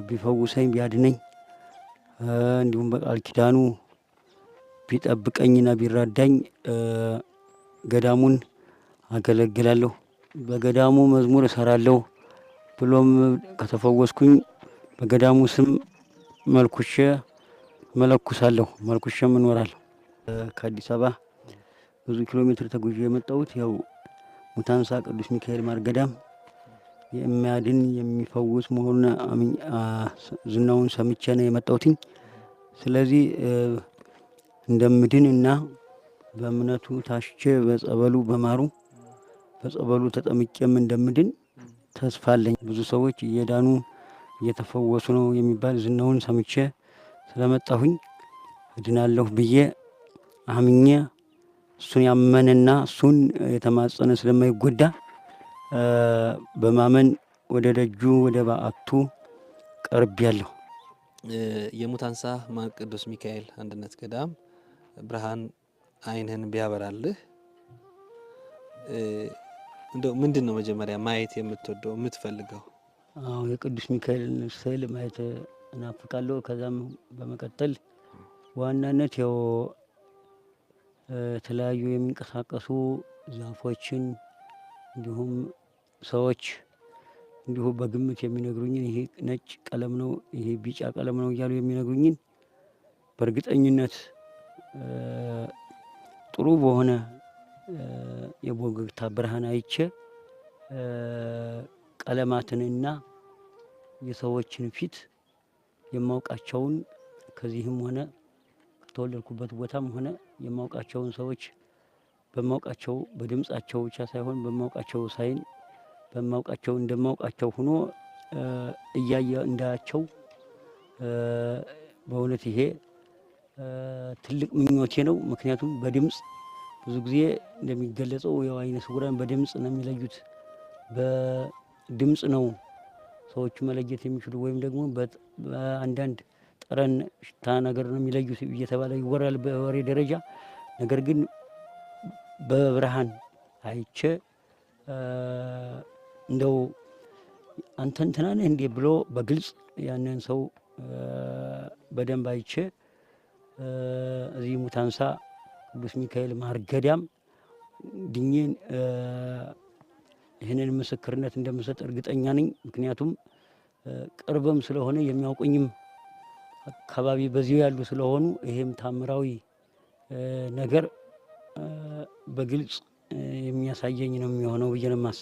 ቢፈውሰኝ ቢያድነኝ እንዲሁም በቃል ኪዳኑ ቢጠብቀኝና ቢራዳኝ ገዳሙን አገለግላለሁ። በገዳሙ መዝሙር እሰራለሁ። ብሎም ከተፈወስኩኝ በገዳሙ ስም መልኩሼ መለኩሳለሁ፣ መልኩሼም እኖራለሁ። ከአዲስ አበባ ብዙ ኪሎ ሜትር ተጉዤ የመጣሁት ያው ሙታንሳ ቅዱስ ሚካኤል ማር ገዳም የሚያድን የሚፈውስ መሆኑን ዝናውን ሰምቼ ነው የመጣሁትኝ። ስለዚህ እንደምድን እና በእምነቱ ታሽቼ በጸበሉ በማሩ በጸበሉ ተጠምቄም እንደምድን ተስፋ አለኝ። ብዙ ሰዎች እየዳኑ እየተፈወሱ ነው የሚባል ዝናውን ሰምቼ ስለመጣሁኝ እድናለሁ ብዬ አምኜ እሱን ያመነና እሱን የተማጸነ ስለማይጎዳ በማመን ወደ ደጁ ወደ በዓቱ ቀርቤያለሁ። የሙታንሳ ማር ቅዱስ ሚካኤል አንድነት ገዳም ብርሃን ዓይንህን ቢያበራልህ እንደው ምንድን ነው መጀመሪያ ማየት የምትወደው የምትፈልገው? አዎ፣ የቅዱስ ሚካኤልን ስዕል ማየት እናፍቃለሁ። ከዛም በመቀጠል ዋናነት ያው የተለያዩ የሚንቀሳቀሱ ዛፎችን እንዲሁም ሰዎች እንዲሁ በግምት የሚነግሩኝን ይሄ ነጭ ቀለም ነው፣ ይሄ ቢጫ ቀለም ነው እያሉ የሚነግሩኝን በእርግጠኝነት ጥሩ በሆነ የቦግታ ብርሃን አይቼ ቀለማትንና የሰዎችን ፊት የማውቃቸውን ከዚህም ሆነ ከተወለድኩበት ቦታም ሆነ የማውቃቸውን ሰዎች በማውቃቸው በድምጻቸው ብቻ ሳይሆን በማውቃቸው ሳይን በማውቃቸው እንደማውቃቸው ሆኖ እያየ እንዳያቸው በእውነት ይሄ ትልቅ ምኞቴ ነው። ምክንያቱም በድምጽ ብዙ ጊዜ እንደሚገለጸው ያው ዓይነ ስውራን በድምጽ ነው የሚለዩት። በድምጽ ነው ሰዎቹ መለየት የሚችሉ ወይም ደግሞ በአንዳንድ ጠረን፣ ሽታ ነገር ነው የሚለዩት እየተባለ ይወራል በወሬ ደረጃ። ነገር ግን በብርሃን አይቼ እንደው አንተ እንትና ነህ እንዴ ብሎ በግልጽ ያንን ሰው በደንብ አይቼ እዚህ ሙታንሳ ቅዱስ ሚካኤል ማር ገዳም ድኜን ይህንን ምስክርነት እንደምሰጥ እርግጠኛ ነኝ። ምክንያቱም ቅርብም ስለሆነ የሚያውቁኝም አካባቢ በዚሁ ያሉ ስለሆኑ ይሄም ታምራዊ ነገር በግልጽ የሚያሳየኝ ነው የሚሆነው ብዬ ነው የማስበው።